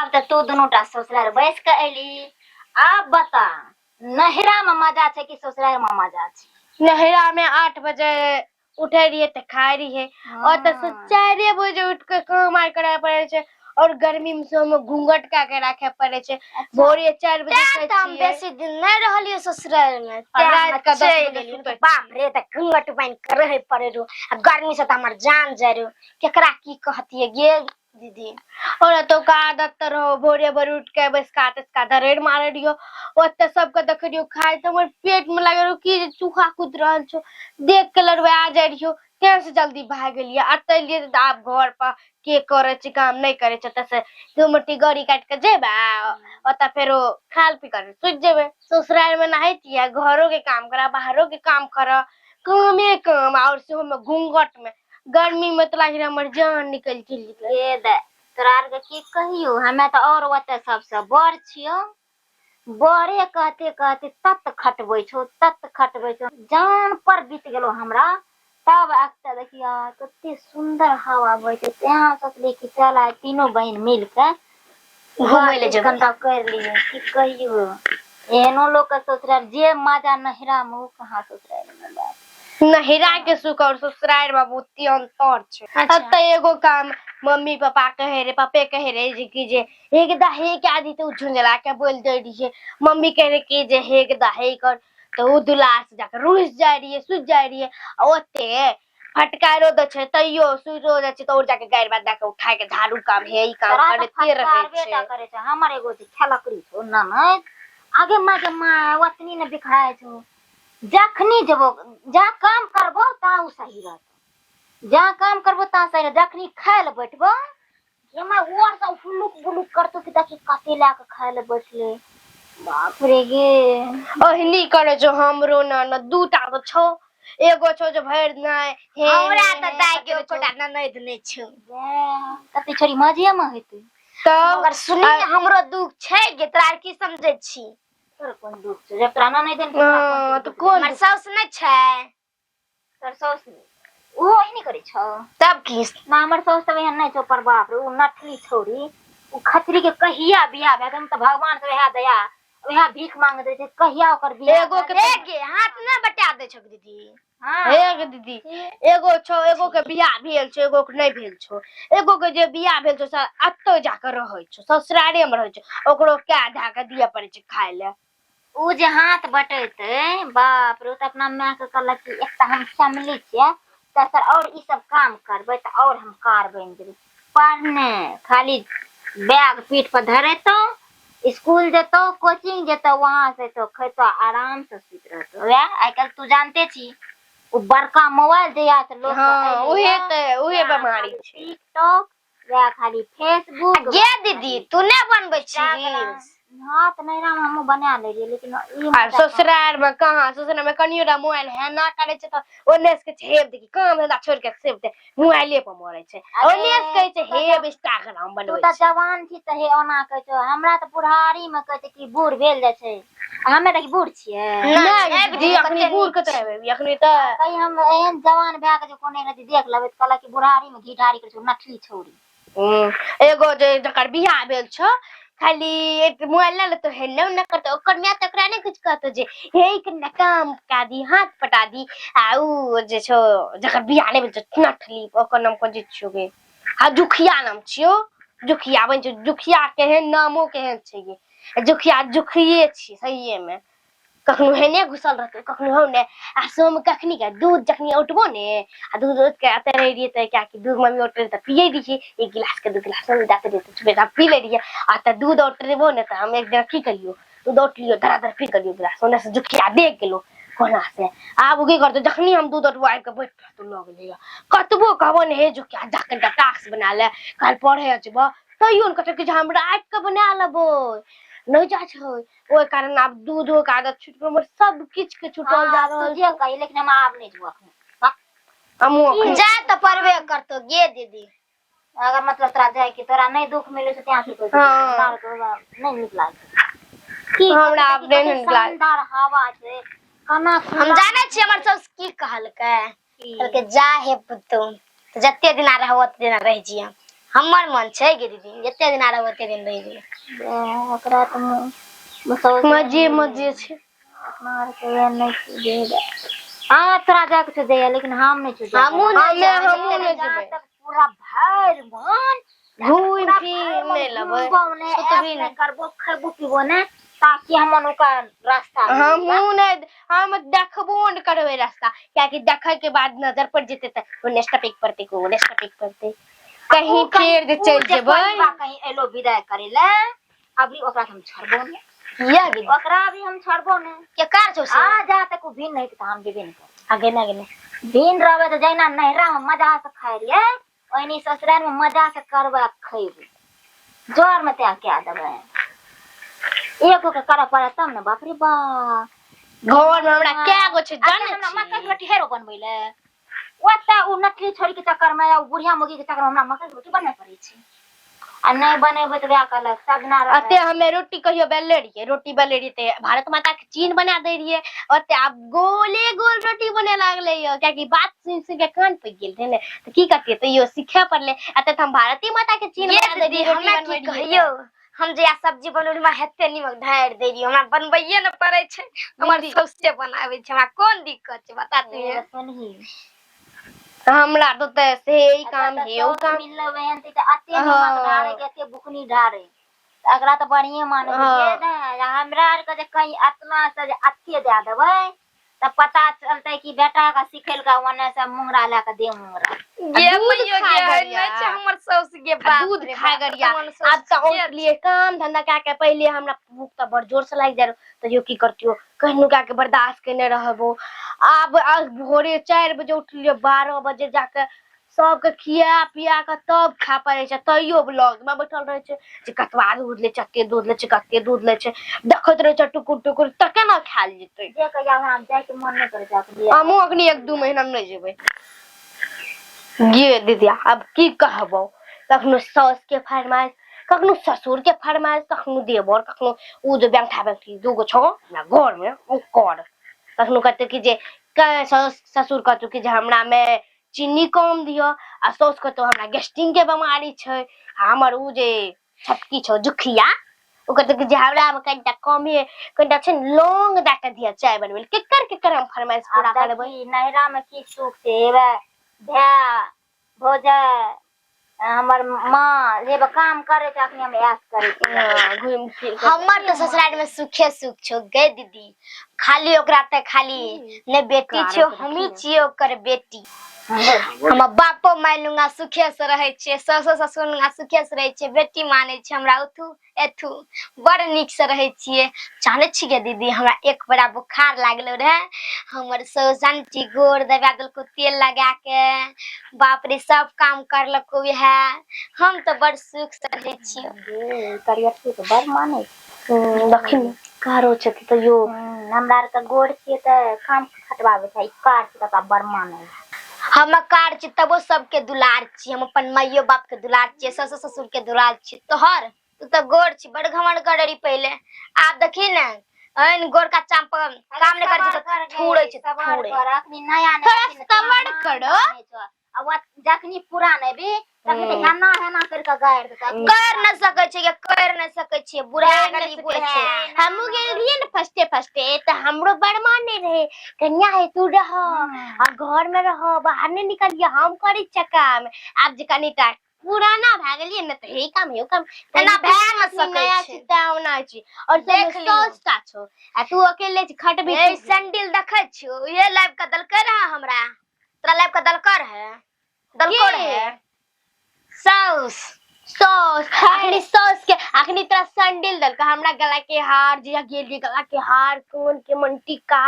आब तऽ तू दुनू टा ससुराल बैस के अयली आब बता नहिरा में मजा छै कि ससुराल में मजा छै नहिरा में 8 बजे उठे रहिए तऽ खाय रहिए और तऽ 4 बजे उठ के काम आर करे पड़े छै और गर्मी में सेहो में घूंघट कए के राखे पड़े छै। भोरे 4 बजे तें उठै तऽ हम छियै। बेसी दिन नहि रहलियै ससुराल में। आ राति के 10 बजे सुतै छियै। बाप रे, तऽ घूंघट बान्हि के रहै पड़े रहौ आ गर्मी से तऽ हमर जान जाय रहौ। केकरा की कहतियै गे दीदी? और एतौका आदत तऽ रहो भोरे भोरे उठ के बैसका तैसका दरड़ि मारे रहियो। ओते सबके देखे रहियो खाय तऽ हमर पेट में लागे रहो कि जे चूहा कूद रहल छौ, देख के लड़ुआ जाय रहियो, तें से जल्दी भागि गेलियै। एते एलियै तऽ आब घर पर के करे छै काम, नहि करे छै, ओतऽ से दू मुट्ठी गड़ी काटि के जेबै, ओतऽ फेरो खाल पी कर सुति जेबै। ससुराल में नहाइतियै, घरो के काम करऽ, बाहरो के काम करऽ, कामे काम, और सेहो में घूंघट में गर्मी में तऽ लागे हमर जान निकलि चलि जेतै। ए दाइ, तोरा आरके की कहियौ, हमे तऽ आओर ओतऽ सबसँ बड़ छियौ। बड़े कहते कहते तत खटबै छौ, तत खटबै छौ, जान पर बीत गेलो हमरा। तब आब देखियौ कते सुन्दर हवा बहै छै, तें हम सोचलियै कि चल आइ तीनों बहिन मिल के घुमै लए जेबै। कनिटा करि लियै। की कहियौ, एहनो लोक के ससुराल जे मजा नहिरा मे ओ कहाँ ससुराल मे बाप। नहिरा के सुख और ससुराल में बहुत ही अंतर छै। अच्छा। अब तऽ एगो काम मम्मी पापा कहे रहे, पापे कहे रहे जे कि जे हे के दाहे के आदि तऽ उ झुंझला के बोल दे रहिए। मम्मी कहे रहे कि जे हे के दाहे कर तऽ उ दुलार से जाके रुस जाय रहिए, सुति जाय रहिए। आ ओते फटकारो दै छै तैयो सुइतो जाइ छै तऽ और जाके गारि बात दए के उठा के झाड़ू काम हे ई काम तोरा तऽ करते रहै फटकारबे छै। टा करै छै। हमर एगो जे खेलकड़ी छौ ननैद, आगे माय गे माय, ओतनी ने बिखराइ छौ। जखनी जेबो जा काम करबो ता उ सही रहतौ, जा काम करबो ता सही रहतौ, जखनी खाय लए बैठबो गे माय और सब हुलुक बुलुक करतौ कि देखी कते लए के खाय लए बैठले। बाप रे गे। ओहनी करे छौ हमरो ननद, दूटा तऽ छौ, एगो छौ जे भरि दिन हे हमरा हे तऽ हे दाइ के करते रहै छौ। एकोटा ननैद नहि छौ। कते छोरी मजे मे हेतै। तब मगर सुनी ने, हमरो दुख छै गे, तोरा आर की समझै छी? तोर कोन दुख छौ जब तोरा ननैद नहि? हँ तऽ कोन हमर साउस नहि छै? तोर साउस ओहो एहने करै छौ? तब की ना, हमर साउस तऽ एहन नहि छौ, पर बाप रे, ओ नठली छौरी, ओ खचरी के कहिया बियाह भए गेल तऽ भगवान से वएह दया वएह भीख मांगैत रहै छै कहिया ओकर बियाह एगो के ए गे, हाथ नहि बटा दै छौ दीदी? हँ। हे गे दीदी, एगो छौ, एगो के बियाह भेल छौ, एगो के नहि भेल छौ। एगो के जे बियाह भेल छौ से एतौ जाके रहै छौ, ससुरारे मे रहै छौ, ओकरो कए धए के दिअ पड़ै छै खाय लए। ओ जे हाथ बटेतै बाप रे, ओ तऽ अपना माय के कहलक कि एकटा हम फैमिली छियै तऽ सर और ई सब काम करबै तऽ और हम कार बनि जेबै। पढ़ने खाली बैग पीठ पर धरेतौ, स्कूल जेतौ, कोचिंग जेतौ, वहां से एतौ, खेतौ, आराम से सुति रहतौ। वएह आइ काल्हि तू जानते छी ओ बड़का मोबाइल जहिया से लोक हँ, उहे तऽ उहे बीमारी छै। टिकटॉक वएह खाली फेसबुक। गे दीदी, तू नहि बनबै छी इंस्टाग्राम रील्स? हँ तऽ नैहरा मे हमहूँ बना लै रहियै, लेकिन ई आ ससुराल मे कहाँ? ससुराल मे कनियो टा मोबाइल हैना करै छै तऽ ओन्ने से कहै छै हे देखी काम धंधा छोड़ि के सिर्फ मोबाइले पर मरै छै। अरे, ओन्ने से कहै छै तू तऽ हे इंस्टाग्राम तू बनबै तऽ छै। जवान छी तऽ हे ओना कहै छौ, हमरा तऽ बुढ़ारी मे कहै छै कि बूढ़ भेल जाइ छै। आ हमे देखी बूढ़ छियै? नहि नहि दीदी, दीदी, अखनी कते बूढ़ नीक कतऽ हेबै अखनी तऽ? कहीं हम एहन जवान भए के जे कोनो रति देख लेबै तऽ कहलक कि बुढ़ारी मे घी ढारी करै छौ नठली छौरी। एगो जे जकर बियाह भेल छौ, खाली एक मोबाइल लए लेतौ, हेने ओने करतौ, ओकर माय तऽ ओकरा नहि किछु कहतौ जे हे कनिटा काम कए दी, हाथ पटा दी। आ उ जे छौ जकर बियाह नहि भेल छौ नठली, ओकर नाम कोन चीज छियौ गे? आ जुखिया नाम छियौ, जुखिया बनि छौ। जुखिया केहन नामो केहन छै गे जुखिया? जुखिये छियै सहिए मे। कखनो हेने घुसल रहतौ, कखनो होने। आ सोम कखनी के दूध जखनी औटबो ने, आ दूध औट के आते रहे रहियै तऽ कियाकि दूध मम्मी औटै तऽ पियै रहियै, एक गिलास के दू गिलास मम्मी जाते रहियै तऽ चुपे पी लै रहियै। आ तऽ दूध औटबो ने तऽ हम एक दिन की करियौ, दूध औटलियो धराधर पी गेलियो गिलास, ओने से जुखिया देख गेलो कोना से। आब ओ की करतौ, जखनी हम दूध औटबो आबि के बैठ रहतौ लग ले। कतबो कहबो ने हे जुखिया जा कनिटा टास्क बना ले, काल्हि पढ़े जेबो, तैयो ने कहतौ कि जे हम राति के बना लेबो, नहि जाइ छै। ओहि कारण आब दूधो के आदत छूट गेल हमर, सब किछ के छूटल जा हँ, तू रहल जे छै। कही, लेकिन हम आब नहि जेबो अखन। हमहूँ अखन जाय तऽ पड़बे करतौ गे दीदी। अगर मतलब तोरा जाय के तोरा नहि दुख मिलै छै तें से कहै छियौ। हँ। हमरा आरके नहि नीक लागै छै की हमरा आब कते नहि कते नीक लागै। शानदार हवा छै, केना हम खुला। जानै छियै हमर साउस की कहलकै। की? कहलकै जा हे पुतहु, तऽ जते दिना रहबो ओते दिना रहि जियह, हमर मन छै गे दीदी जते दिन रहब ओते दिन रहि जेबै। ओकरा तऽ मजे मजे छै। अपना आरके वएह नहि छै। हाँ, तोरा जाके छौ जइया, लेकिन हम नहि छौ। हमहूँ नहि जेबै। हमहूँ नहि जेबै। तक पूरा भरि मन घूमि फिर नहि लेबै, सुतबी नहि करबो, खेबो पीबो नहि, ताकि हम ओकर रास्ता हमहूँ नहि, हम देखबो नहि करबै रास्ता, कियाकि देखै के बाद नजर पड़ि जेतै तऽ ओने टपकि पड़तै, ओने टपकि पड़तै, कहीं फेर जे चलि जेबै। कहीं एलो विदाई करे ले अभी ओकरा हम छोड़बो नहि। किया गे? ओकरा अभी हम छोड़बो नहि। केकर छौ से? आ जा तक ओ भिन नहीं तऽ हम जेबे नहि करबै। आगे ना गेने भिन रहबै तऽ जहिना नैहरा मे मजा से खाइ रहियै, ओहिनी ससुराल मे मजा से करबै आ खैबै, जर मे तैं कए देबै, एगो के करऽ पड़त तब ने। बाप रे बाप, घर मे हमरा कै गो छै अच्छा, जानै हमरा छी? मकई के रोटी हेरो बनबै ले ओतऽ ओ नकली छोड़ी के चक्कर मे, ओ बुढ़िया मौगी के चक्कर मे हमरा मकई के रोटी बनबै पड़ै छै, आ नहि बनेबै तऽ वएह कहलक सजना। अते हमे रोटी कहियो बेलने रहियै? रोटी बेलने रहियै तऽ भारत माता के चिन्ह बना दै रहियै। ओते आब गोले गोल रोटी बने लागलै यऽ, कियाकि बात सुनि सुनि के कान पकि गेल रहै ने, तऽ की करतियै, तैयो सीखे पड़लै। एते तऽ हम भारती माता के चिन्ह ये बना दै दीदी रहियै रोटी हमरा बनबै की रहियै। कहियौ, हम जे सब्जी बनौली हमरा हेते नीमक ढारि दै रहियै, हमरा बनबैये ने पड़ै छै, हमर सौसे बनाबै छै, हमरा कोन दिक्कत छै बता तू। सुनही। तऽ हमरा तऽ ओतऽ से ई काम हे ओ काम मिललै एहन तऽ अते नीमक ढारे के अते बुकनी ढारे, एकरा तऽ बढ़िए मानै छै ने। हमरा आरके जे कहीं अतना से जे अते दए देबै तऽ पता चलतै कि बेटा के सिखेलका ओने से मुंगरा लए कऽ दे मुंगरा। गे दूध मैयो खा गे गरिया। नहि छै हमर साउस गे, आ बाप दूध रे खा बाप, गरिया। हमर साउस आब तऽ के औंटलियै काम धंधा कए के, पहिले हमरा भूख तऽ बड़ जोर से लागि जाइ रहौ, तैयो की करतियो, केहनो कए के बर्दाश्त केने रहबो। आब भोरे 4 बजे उठलियै, 12 बजे जाके सबके खिया पिया के तब खा पड़ै छै, तैयो लग मे बैठल रहै छै जे कतबा दूध लै छै, कते दूध लै छै, कते दूध लै छै, देखैत रहै छै टुकुर टुकुर, तऽ केना खायल जेतै? जे कहिया हमरा जायके मन नहि करै छै। हमहूँ अखनी 1-2 महीना मे नहि जेबै। गे दीदिया, आब की कहबो, कखनो साउस के फरमाइश, कखनो ससुर के फरमाइश, कखनो देवर, कखनो उ जे बैंठा बैंठी दूगो छौ हमरा घर मे ओकर, कखनो कहते कि जे साउस ससुर कहतो कि जे हमरा मे चीनी कम दिअ, आ साउस कहतो हमरा गेस्टिंग के बीमारी छै, आ हमर उ जे छोटकी छौ जुखिया, ओ कहतो कि जे हमरा मे कनिटा कमे, कनिटा छै ने लौंग दए के दिअ चाय बनबै लए। केकर केकर हम फरमाइश पूरा आब करबै? देखी, नैहरा मे की सुख छै, हेबे भाय भौजाइ हमर माँ जे काम करे छै, अखनी हम ऐश करे छी। हाँ, घुमि फिर के। हमर तऽ ससुराल में सुखे सुख छौ गे दीदी, खाली ओकरा तऽ खाली ने बेटी छियौ, हमही छियै ओकर बेटी। हमर बापो माय लुंगा सुखे से रहै छियै, ससुर ससुर लुंगा सुखे से रहै छियै, बेटी मानै छै हमरा, उथू एथू बड़ नीक से रहै छियै। जानै छी गे दीदी, हमरा एक बड़ा बुखार लागलो रहे, हमर साउस जानै छी गोर दबा देलको तेल लगा के, बाप रे सब काम करलको वएह। हम तऽ बड़ सुख से रहै छियै। गे करियट्टी तऽ बड़ मानै छै। देखी ने, कारो छथि तैयो। हमरा आरके गोर छियै तऽ काम खटबाबै छै, ई कार छै तऽ ओकरा बड़ मानै छै। हम कार छी तबो सबके दुलार छी, हम अपन माइयो बाप के दुलार छियै, ससुर ससुर के दुलार छी। तोहर तू तऽ गोर छी, बड़ घमंड करे रही पहिले, आब देखी ने एहन गोर का चाम पर काम नहि करै छै तऽ थूड़ै छै, सबर थूड़ै। कर, अखनी नया नया थोड़ा छी ने, तोरा सबर मान करो। तान नहि छौ। आ जखनी पुरान हेबी तखनी तऽ हेना हेना करि कऽ गारि देतौ। अखनी कर नहि सकै छै गे, कर नहि सकै छियै, बुढ़ा कर नहि गेली सकै बुढ़ा। छै। हमहूँ गेल रहियै ने फर्स्टे फर्स्टे, तऽ हमरो बड़ माने रहे, कनिया हे तू रह आ घर में रह, बाहर नहि निकलिए, हम करै छियै काम। आब जे कनिटा पुराना भए गेलियै ने तऽ हे काम हे काम एना भए नहि सकै नया छै। छी तें ओना छी, और देख लियौ। सौसटा छौ आ तू अकेले छी, खटबी। ए सैंडल देखै छियौ, इहे लाइब के देलकै रहे हमरा, तोरा लाइब के देलकै रहे, देलको के? रहे साउस। सॉस अखनी सॉस के अखनी तोरा सैंडल देलका, हमरा गला के हार जिया गेल गला के हार कोन के मनटीका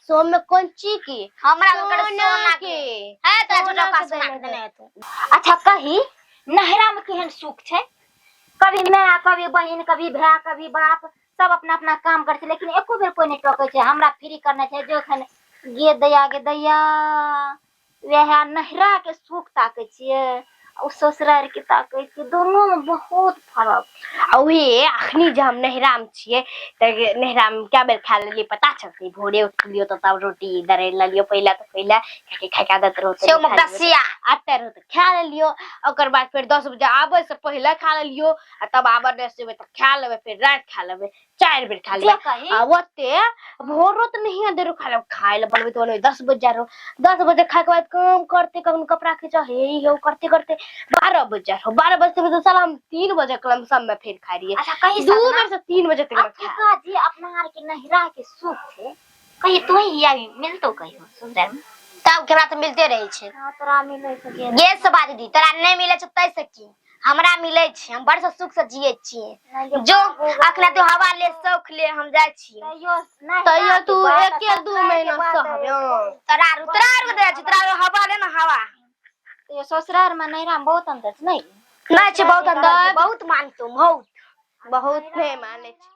सो में कोन ची के हमरा देलकै रहे सोना सोना के के है तोरा सोना छोटा का के सोना के देने देने हेतौ। अच्छा कही, नैहरा में केहन सुख छै? कभी माय, कभी बहिन, कभी भाय, कभी बाप, सब अपना अपना काम करै छै, लेकिन एको बेर कोइ नहि टोकै छै हमरा फ्री करना छै। जो एखन गे दैया, गे दैया, वएह नैहरा के सुख ताकै छियै। ओ ससुरार के ताकै छियै, दुनू मे बहुत फरक। आ उहे अखनी जे हम नैहरामे छियै तऽ नैहरामे कए बेर खा लेलियै पता छौ? भोरे उठलियो तऽ तब रोटी दरड़ि लेलियो पहिले तऽ पहिले, कियाकि खाइके आदत रहौ से ओमे बसिया आते रहौ तऽ खा लेलियो। ओकर बाद फेर 10 बजे आबै से पहिले खा लेलियो, आ तब आबर नहि सेबै तऽ खा लेबै, फेर राति खा लेबै, 4 बेर खा लेबै। जे कही आ ओते भोरो तऽ नहिये देरो खा लेब, खाय लए बनबैत बनबैत 10 बजे रहो। 10 बजे खायके बाद काम करते, कखनो कपड़ा खींचो, हे ई हे करते करते 12 बजे रहो। 12 बजते बजते साला हम 3 बजे कलम सब में फेर खाय रहियै। अच्छा कही 2 सपना बेर से 3 बजे तक अब का जे अपना आर के नहिरा के सुख छै, कही तू ही आई मिलतो कहियो ससुरार में? तब हमरा तऽ मिलते रहै छै। हाँ, तोरा मिलै छै के? गे सब दीदी, तोरा नहि मिलै छौ तै से की, हमरा मिलै छै, हम बड़ से सुख से जियै छियै। नहि जे जो बाबू गै, अखना तू हवा ले, सौख ले, हम जाइ छियै। तैयो नहिरा तैयो के तू बात आ एके दू ससुरार के महीना बात सहबे। तोरा आरू तोरा आरू दै छै, तोरा आरू हवा ले ने हवा। तैयो ससुरार में नहिरा में बहुत अंतर छै। नहीं नहि छै बहुत अंतर, तऽ बहुत मानतो, बहुत बहुत नहि मानै छै।